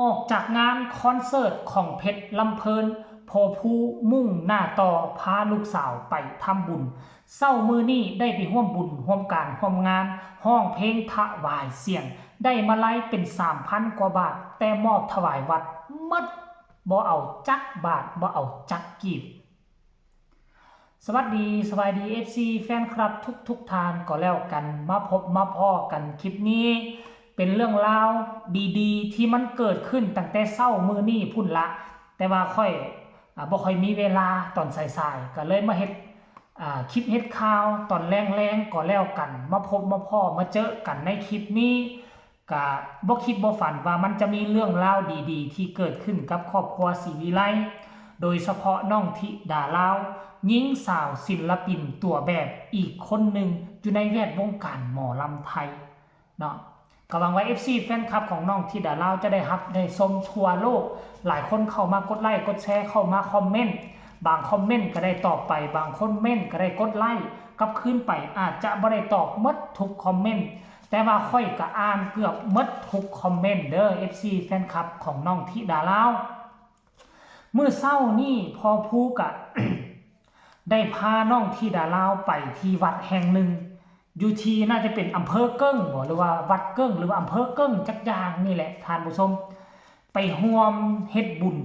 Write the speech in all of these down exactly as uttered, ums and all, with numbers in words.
ออกจากงานคอนเสิร์ตของเพชรลำเพลิน พ่อภูมุ่งหน้าต่อพาลูกสาวไปทำบุญ เช้ามื้อนี้ได้ไปร่วมบุญร่วมการร่วมงาน ร้องเพลงถวายเสียง ได้มาลัยเป็นสามพันกว่าบาท แต่มอบถวายวัดหมด บ่เอาจักบาท บ่เอาจักกีบ สวัสดี สบายดี เอฟซี แฟนคลับทุกๆท่านก็แล้วกัน มาพบมาพ้อกันคลิปนี้ เป็นเรื่องราวดีๆที่มันเกิดขึ้นตั้งแต่เช้ามื้อนี้พุ้นละ แต่ว่าข้อย อ่า บ่ค่อยมีเวลาตอนสายๆ ก็เลยมาเฮ็ด อ่า คลิปเฮ็ดข่าวตอนแลงๆก็แล้วกัน มาพบมาพ้อมาเจอกันในคลิปนี้ ก็บ่คิดบ่ฝันว่ามันจะมีเรื่องราวดีๆที่เกิดขึ้นกับครอบครัวศรีวิไล โดยเฉพาะน้องธิดาลาว หญิงสาวศิลปินตัวแบบอีกคนหนึ่งอยู่ในแวดวงการหมอลำไทยเนาะ ก็หวังว่า เอฟซี แฟนคลับของน้องธิดาลาวจะได้รับได้ชมทั่วโลก หลายคนเข้ามากดไลค์กดแชร์ เข้ามาคอมเมนต์ บางคอมเมนต์ก็ได้ตอบไป บางคอมเมนต์ก็ได้กดไลค์กลับคืนไป อาจจะบ่ได้ตอบหมดทุกคอมเมนต์ แต่ว่าข้อยก็อ่านเกือบหมดทุกคอมเมนต์เด้อ เอฟซี แฟนคลับของน้องธิดาลาว มื้อเช้านี้พ่อภูก็ ได้พาน้องธิดาลาวไปที่วัดแห่งหนึ่ง อยู่ที่น่าจะเป็นอำเภอเกิ้งบ่ หรือว่าวัดเกิ้ง หรือว่าอำเภอเกิ้งจักอย่างนี่แหละท่านผู้ชม ไปร่วมเฮ็ดบุญ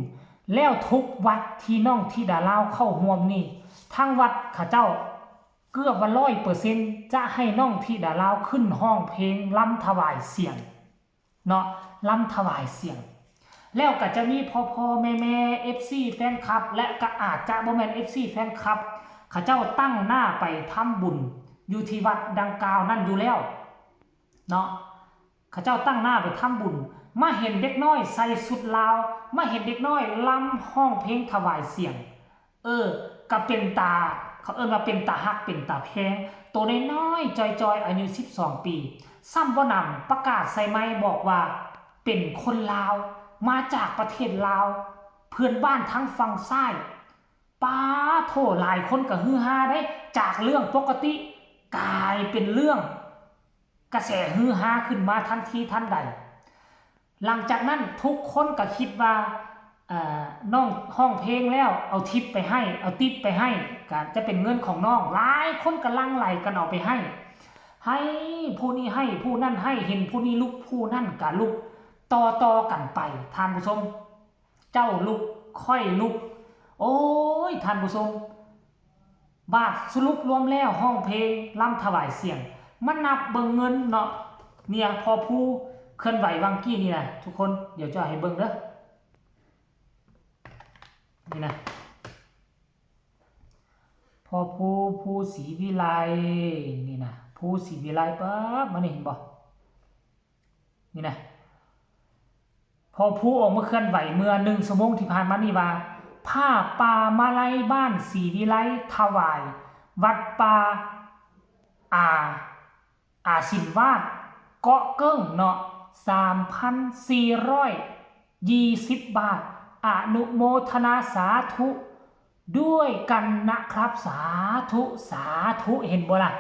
แล้วทุกวัดที่น้องธิดาลาวเข้าร่วมนี่ ทั้งวัดเขาเจ้าเกือบว่าร้อยเปอร์เซ็นต์จะให้น้องธิดาลาวขึ้นร้องเพลงรำถวายเสียง เนาะ รำถวายเสียง แล้วก็จะมีพ่อพ่อแม่แม่ เอฟซี แฟนคลับ และก็อาจจะบ่แม่น เอฟซี แฟนคลับ เขาเจ้าตั้งหน้าไปทำบุญอยู่ที่วัดดังกล่าวนั่นอยู่แล้วเนาะ เขาเจ้าตั้งหน้าไปทำบุญ มาเห็นเด็กน้อยใส่ชุดลาว มาเห็นเด็กน้อยรำร้องเพลงถวายเสียง เออ ก็เป็นตา เขาเอิ้นว่าเป็นตาฮักเป็นตาแพง ตัวน้อยๆจอยๆ อายุสิบสองปี ซ้ำบ่หนำประกาศใส่ไมค์บอกว่าเป็นคนลาว มาจากประเทศลาว เพื่อนบ้านทั้งฝั่งซ้าย ป้าโถ หลายคนก็ฮือฮาได้ จากเรื่องปกติกลายเป็นเรื่องกระแสฮือฮาขึ้นมาทันทีทันใด หลังจากนั้นทุกคนก็คิดว่า เอ่อ น้องร้องเพลงแล้วเอาทิปไปให้ เอาทิปไปให้ ก็จะเป็นเงินของน้อง หลายคนก็หลั่งไหลกันเอาไปให้ ให้ผู้นี้ให้ผู้นั้นให้ เห็นผู้นี้ลุกผู้นั้นก็ลุก ต่อต่อกันไป ท่านผู้ชม เจ้าลุกค่อยลุก โอ้ย ท่านผู้ชม บาทสรุปรวมแล้วร้องเพลงรำถวายเสียง มานับเบิ่งเงินเนาะ เนี่ย พ่อภูเคลื่อนไหววังกี้นี่นะ ทุกคน เดี๋ยวจะให้เบิ่งเด้อ นี่นะ พ่อภู ภูศรีวิไล นี่นะ ภูศรีวิไลปั๊บ มานี่เห็นบ่ นี่นะ พ่อภูออกมาเคลื่อนไหวเมื่อหนึ่งชั่วโมงที่ผ่านมานี่ว่า ผ้าป่ามาลัยบ้านศรีวิไลถวาย วัดป่า อา อาสินวาด เกาะเกิ้งเนาะ สามพันสี่ร้อยยี่สิบบาท อนุโมทนาสาธุด้วยกันนะครับ สาธุ สาธุ เห็นบ่ล่ะ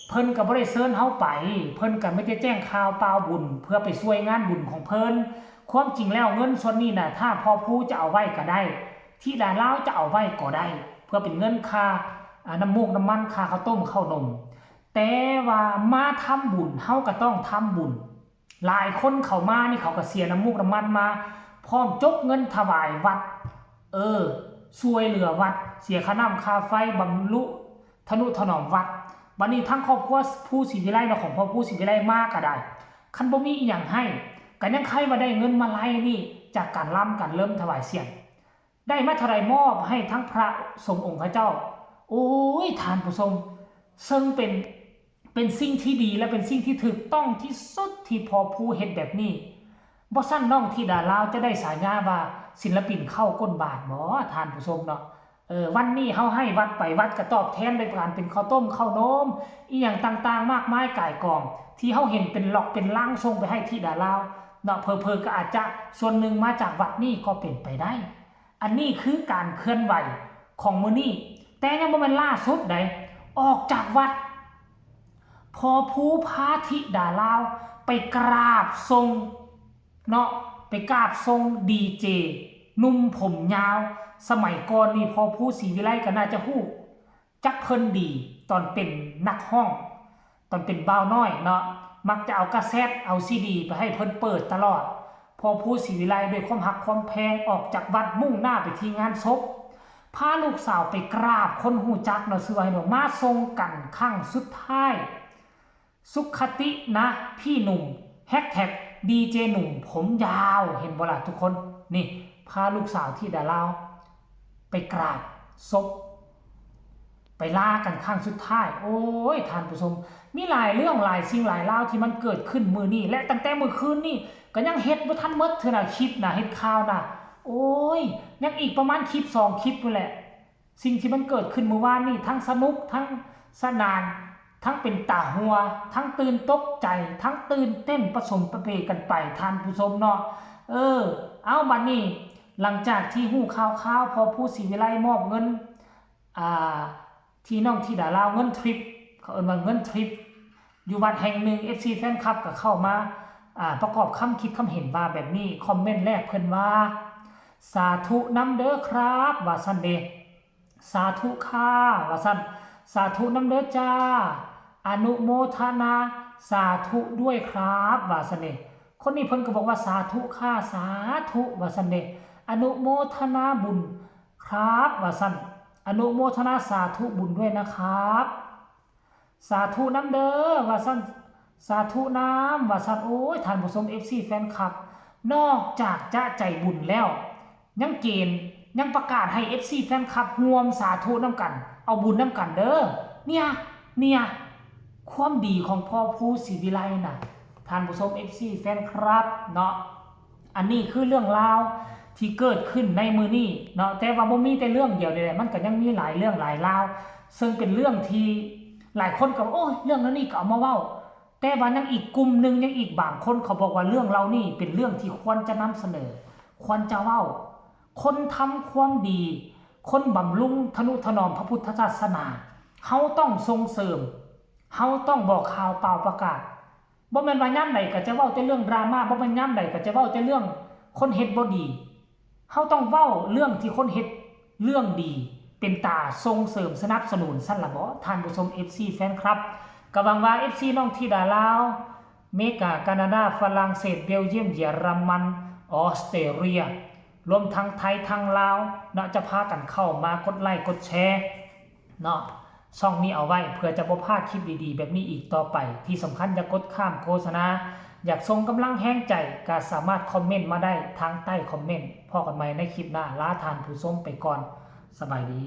เพิ่นก็บ่ได้เชิญเฮาไป เพิ่นก็มีแต่แจ้งข่าวเป่าบุญ เพื่อไปช่วยงานบุญของเพิ่น ความจริงแล้วเงินส่วนนี้น่ะ ถ้าพ่อภูจะเอาไว้ก็ได้ ธิดาลาวจะเอาไว้ก็ได้ เพื่อเป็นเงินค่า อ่า น้ำมูกน้ำมัน ค่าข้าวต้มข้าวนม แต่ว่ามาทำบุญ เฮาก็ต้องทำบุญ หลายคนเข้ามานี่เขาก็เสียน้ำมูกน้ำมันมา พร้อมจกเงินถวายวัด เออ ช่วยเหลือวัด เสียค่าน้ำค่าไฟ บำรุงทนุถนอมวัด บัดนี้ทั้งครอบครัวภูศรีวิไลเนาะ ของพ่อภูศรีวิไลมาก็ได้ คันบ่มีอีหยังให้ ก็ยังไคว่าได้เงินมาลัยนี่ จากการรำการเริ่มถวายเสียง ได้มาเท่าใดมอบให้ทั้งพระสงฆ์องค์ข้าเจ้า โอ้ย ท่านผู้ชม ซึ่งเป็น เป็นสิ่งที่ดีและเป็นสิ่งที่ถูกต้องที่สุดที่พ่อภูเฮ็ดแบบนี้ บ่ซั้นน้องธิดาลาวจะได้ฉายาว่าศิลปินเข้าก้นบาทบ่ ท่านผู้ชมเนาะ เออ วันนี้เฮาให้วัดไป วัดก็ตอบแทนโดยการเป็นข้าวต้มข้าวนม อีหยังต่างๆ มากมายก่ายกอง ที่เฮาเห็นเป็นหลอกเป็นลังส่งไปให้ธิดาลาวเนาะ เผลอๆ ก็อาจจะส่วนหนึ่งมาจากวัดนี้ก็เป็นไปได้ อันนี้คือการเคลื่อนไหวของมื้อนี้ แต่ยังบ่แม่นล่าสุดใด ออกจากวัด พ่อภูพาธิดาลาวไปกราบส่งเนาะ ไปกราบส่งดีเจหนุ่มผมยาว สมัยก่อนนี่พ่อภูศรีวิไลก็น่าจะฮู้จักเพิ่นดี ตอนเป็นนักฮ้อง ตอนเป็นบ่าวน้อยเนาะ มักจะเอากาเซ็ตเอาซีดีไปให้เพิ่นเปิดตลอด พ่อภูศรีวิไลด้วยความฮักความแพงออกจากวัดมุ่งหน้าไปที่งานศพ พาลูกสาวไปกราบคนฮู้จักเนาะ ชื่อว่าให้น้องมาส่งกันครั้งสุดท้าย สุขคตินะพี่หนุ่ม แฮชแท็กดีเจหนุ่มผมยาว เห็นบ่ล่ะทุกคน นี่พาลูกสาวธิดาลาวไปกราบศพ ไปลากันครั้งสุดท้าย โอ้ยท่านผู้ชม มีหลายเรื่องหลายสิ่งหลายราวที่มันเกิดขึ้นมื้อนี้ และตั้งแต่มื้อคืนนี่ก็ยังเฮ็ดบ่ทันหมดเทื่อนะ คลิปนะ เฮ็ดข่าวนะ โอ้ย ยังอีกประมาณคลิปสองคลิปพู้นแหละ สิ่งที่มันเกิดขึ้นเมื่อวานนี่ ทั้งสนุก ทั้งสนาน ทั้งเป็นตาหัว ทั้งตื่นตกใจ ทั้งตื่นเต้นผสมประเปกันไป ท่านผู้ชมเนาะ เออ เอาบัดนี้ หลังจากที่ฮู้ข่าวๆ พ่อภูศรีวิไลมอบเงิน อ่า ที่น้องธิดาลาว เงินทริป เขาเอิ้นว่าเงินทริป อยู่วัดแห่งหนึ่ง เอฟซี แฟนคลับก็เข้ามา อ่า ประกอบคำคิดคำเห็นว่าแบบนี้ คอมเมนต์แรกเพิ่นว่า สาธุนำเด้อครับ ว่าซั่นเด้ สาธุค่ะ ว่าซั่น สาธุนำเด้อจ้า อนุโมทนาสาธุด้วยครับ ว่าซั่นเด้ คนนี้เพิ่นก็บอกว่า สาธุค่ะ สาธุ ว่าซั่นเด้ อนุโมทนาบุญครับ ว่าซั่น อนุโมทนาสาธุบุญด้วยนะครับ สาธุนำเด้อ ว่าซั่น สาธุนำ ว่าซั่น โอ้ย ท่านผู้ชม เอฟซี แฟนคลับ นอกจากจะใจบุญแล้ว ยังเกณฑ์ ยังประกาศให้ เอฟซี แฟนคลับ ร่วมสาธุนำกัน เอาบุญนำกันเด้อ เนี่ย เนี่ย ความดีของพ่อภูศรีวิไลน่ะ ท่านผู้ชม เอฟซี แฟนคลับเนาะ อันนี้คือเรื่องราวที่เกิดขึ้นในมื้อนี้เนาะ แต่ว่าบ่มีแต่เรื่องเดียวนี่แหละ มันก็ยังมีหลายเรื่องหลายราว ซึ่งเป็นเรื่องที่หลายคนก็ว่า โอ้ย เรื่องนั้นนี่ก็เอามาเว้า แต่ว่ายังอีกกลุ่มหนึ่ง ยังอีกบางคนเขาบอกว่าเรื่องเหล่านี้เป็นเรื่องที่ควรจะนำเสนอ ควรจะเว้า คนทำความดี คนบำรุงทนุถนอมพระพุทธศาสนา เฮาต้องส่งเสริม เฮาต้องบอกข่าวเป่าประกาศ บ่แม่นว่ายามใดก็จะเว้าแต่เรื่องดราม่า บ่แม่นยามใดก็จะเว้าแต่เรื่องคนเฮ็ดบ่ดี เฮาต้องเว้าเรื่องที่คนเฮ็ดเรื่องดี เป็นตาส่งเสริมสนับสนุน ซั่นล่ะบ่ ท่านผู้ชม เอฟซี แฟนคลับ ก็หวังว่า เอฟซี น้องธิดาลาว อเมริกา แคนาดา ฝรั่งเศส เบลเยียม เยอรมัน ออสเตรเลีย รวมทั้งไทยทั้งลาวเนาะ จะพากันเข้ามากดไลค์กดแชร์เนาะ ช่องนี้เอาไว้เพื่อจะบ่พลาดคลิปดีๆ แบบนี้อีกต่อไป ที่สำคัญอย่ากดข้ามโฆษณา อยากส่งกำลังแฮงใจก็สามารถคอมเมนต์มาได้ทางใต้คอมเมนต์ พ้อกันใหม่ในคลิปหน้า ลาท่านผู้ชมไปก่อน สบายดี